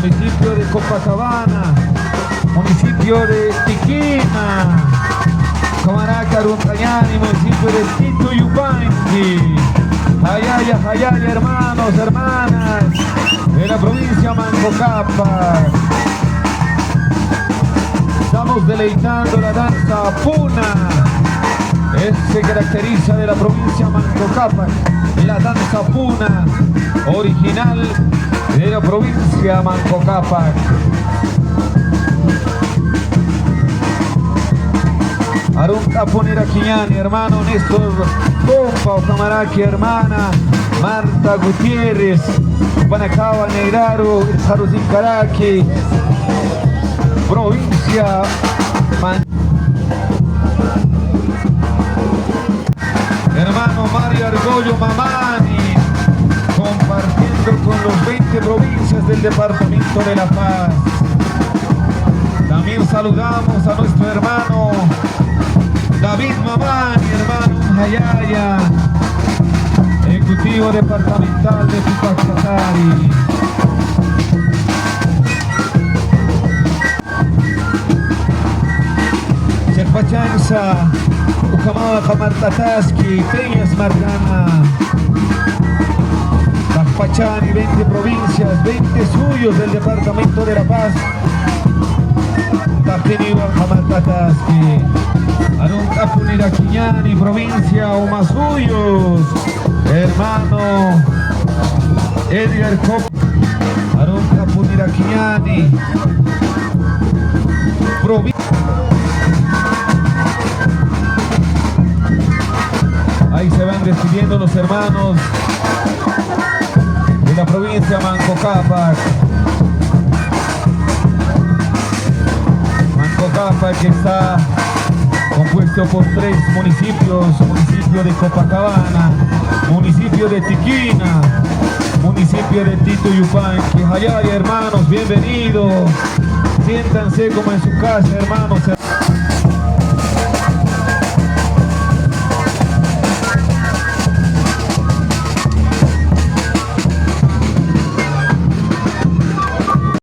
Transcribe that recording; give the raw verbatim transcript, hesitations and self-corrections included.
Municipio de Copacabana, municipio de Tiquina, ukhamaraki arunt'añäni, municipio de Tito Yupanqui. Jayalla, jayalla, hermanos, hermanas de la provincia Manco Cápac. Estamos deleitando la danza puna. Es, se caracteriza de la provincia Manco Cápac, la danza puna original de la provincia Manco Cápac. Arunt'apunirakiñäni, hermano Néstor Pompa, ukhamaraki hermana Marta Gutiérrez, Panacaba Negraru, Jarusinkaraki, provincia Man- Hermano Mario Argollo Mamani, compartiendo con los veinte provincias del departamento de La Paz. También saludamos a nuestro hermano David Mamani, hermano Jayaya, ejecutivo departamental de Tupac Katari. Chiqpachansa, ukhamaxa mart'ataski, Peñas markana. Taqpachani, veinte provincias, veinte suyos del departamento de La Paz. Taqiniwa mart'ataski. Arunt'apunirakiñäni, provincia Omasuyos. Hermano Edgar Cop-, arunt'apunirakiñäni. Provi-, ahí se van despidiendo los hermanos de la provincia Manco Cápac. Manco Cápac que está compuesto por tres municipios, municipio de Copacabana, municipio de Tiquina, municipio de Tito Yupanqui. Jayalla, hermanos, bienvenidos. Siéntanse como en su casa, hermanos.